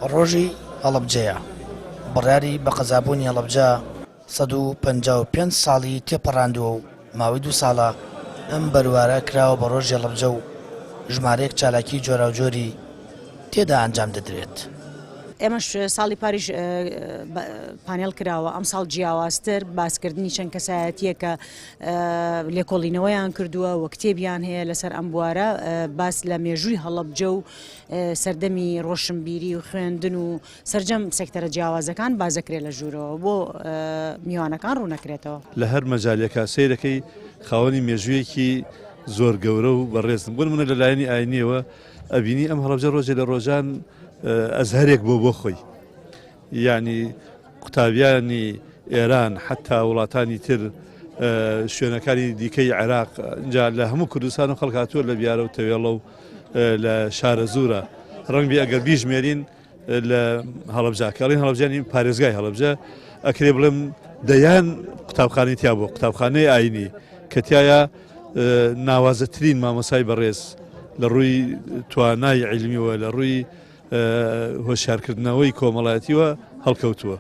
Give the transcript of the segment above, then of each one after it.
ڕۆژی هەڵەبجەیە، بڕیاری بەقەزابوونی هەڵەبجە 155 ساڵی تێپەڕاندووە و ماوەی دوو ساڵە ئەم بەروارە کراوە بە ڕۆژی هەڵەبجە و ژمارەیەک چالاکی جۆراوجۆری تێدا ئەنجام دەدرێت. ئێمەش ساڵی پاریش پانێڵ کراوە، ئەمساڵ جیاوازتر باسکردنی چەند کەسایەتییەکە لێکۆڵینەوەیان کردووە و کتێبیان هەیە لەسەر ئەم بوارە باس لە مێژووی هەڵەبجە و سەردەمی ڕۆشنبیری و خوێندن و سەرجەم سێکتەرە جیاوازەکان باس دەکرێت لە ژوورەوە بۆ میوانەکان ڕوونەکرێتەوە. لە هەر مەجالێکا سەیرەکەی خاوەنی مێژوویەکی زۆر گەورە و بەڕێزن بۆ نمونە لە لایەنی ئاینیەوە ئەبینی ئەم هەڵەبجە ڕۆژێ لە ڕۆژان ئەزهەرێک بۆ بۆ خۆی یعنی قوتابیانی ئێران حتا وڵاتانی تر شوێنەکانی دیکەی عێراق جا لە هەموو کوردستان و خەڵک هاتووە لە بیارە و تەوێڵە و لە شارەزوورە ڕەنگبی ئەگەر بیژمێرین لە هەڵەبجە کە ئەڵێن هەڵەبجە یانی پارێزگای هەڵەبجە ئەکرێ بڵێم دەیان قوتابخانەی تیا بووە قوتابخانەی ئاینی کە تایە ناوازەترین مامۆسای بەڕێز لە ڕووی توانای عیلمیەوە لە ڕووی هۆشیارکردنەوەی کۆمەڵایەتیوە هەڵکەوتووە.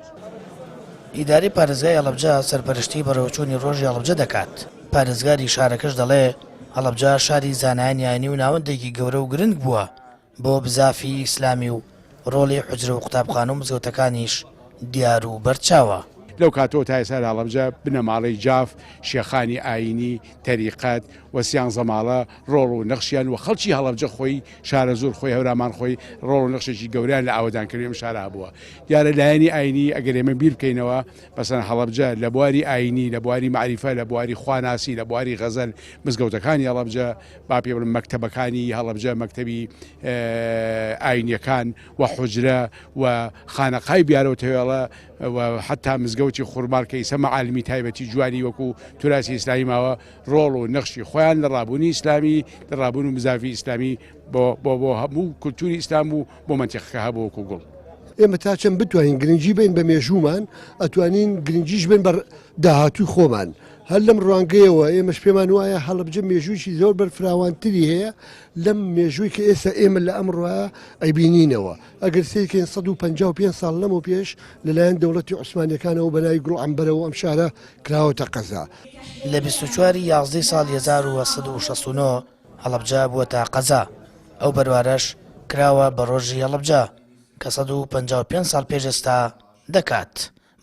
ئیدارەی پارێزگای هەڵەبجە سەرپەرشتی بەڕێوەچوونی ڕۆژی هەڵەبجە دەکات، پارێزگاری شارەکەش دەڵێ، هەڵەبجە شاری زانایانی ئاینی و ناوەندێکی گەورە و گرنگ بووە بۆ بزافی ئیسلامی و ڕۆڵی حوجرە و قوتابخانە و مزگەوتەکانیش دیار و بەرچاوە. لەو کاتەوە تا ئێستا لە هەڵەبجە بنەماڵەی جاف، شێخانی ئایینی، تەریقەت، و سیانزەماڵە ڕۆڵ و نەخشیان و خەڵکی هەڵەبجە خۆی، شارەزوور خۆی، هەورامان خۆی ڕۆڵ و نەخشێکی گەورەیان لە ئاوەدانکردنی ئەم شارە هەبووە. دیارە لایەنی ئایینی ئەگەر ئێمە بیر بکەینەوە مەسەلەن هەڵەبجە لە بواری ئایینی، لە بواری مەعریفە، لە بواری خواناسی، لە بواری غەزەل، مزگەوتەکانی هەڵەبجە، با پێ بڵێم مەکتەبەکانی هەڵەبجە، مەکتەبی ئاینیەکان و حوجرە و خانەقای بیارە و تەوێڵە و حەتا مزگەوتی خورماڵ کە ئیسە مەعالمی تایبەتی جوانی وەکو توراسی ئیسلامی ماوە ڕۆڵ و نەخشی خۆیان لە ڕابوونی ئیسلامی لە ڕابوون و بزاڤی ئیسلامی بۆ بۆ بۆ هەموو کولتوری ئیسلام و بۆ مەنتیقەکە هەبوو وەکو گوڵ. ئێمە تا چەند بتوانین گرنگی بەین بە مێژوومان ئەتوانین گرنگیش بەین بە داهاتووی خۆمان هەر لەم ڕوانگەیەوە ئێمەش پێمان وایە هەڵەبجە مێژوویەکی زۆر بەرفراوانتری هەیە لەم مێژووی کە ئێستا ئێمە لە ئەمڕۆ ئەیبینینەوە. ئەگەر سەیرکەین 155 ساڵ لەمەو پێش لەلایەن دەوڵەتی عوسمانیەکانەوە بە ناوی گوڵ عەمبەرەوە ئەم شارە کراوەتە قەزا. لە 24 ی یازدەی ساڵی 1869 هەڵەبجە بووەتە قەزا، ئەو بەروارەش کراوە بە ڕۆژی هەڵەبجە کە 155 ساڵ پێش ئێستا دەکات.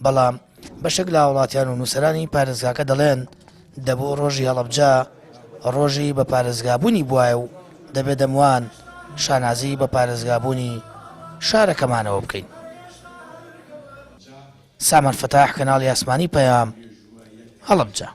بەڵام بەشێک لە هاوڵاتیان و نووسەرانی پارێزگاکە دەڵێن دەبوو ڕۆژی هەڵەبجە ڕۆژی بە پارێزگابوونی بوایە و دەبێت دەموان شانازی بە پارێزگابوونی شارەکەمانەوە بکەین. سامان فەتاح کەناڵی ئاسمانی پەیام هەڵەبجە.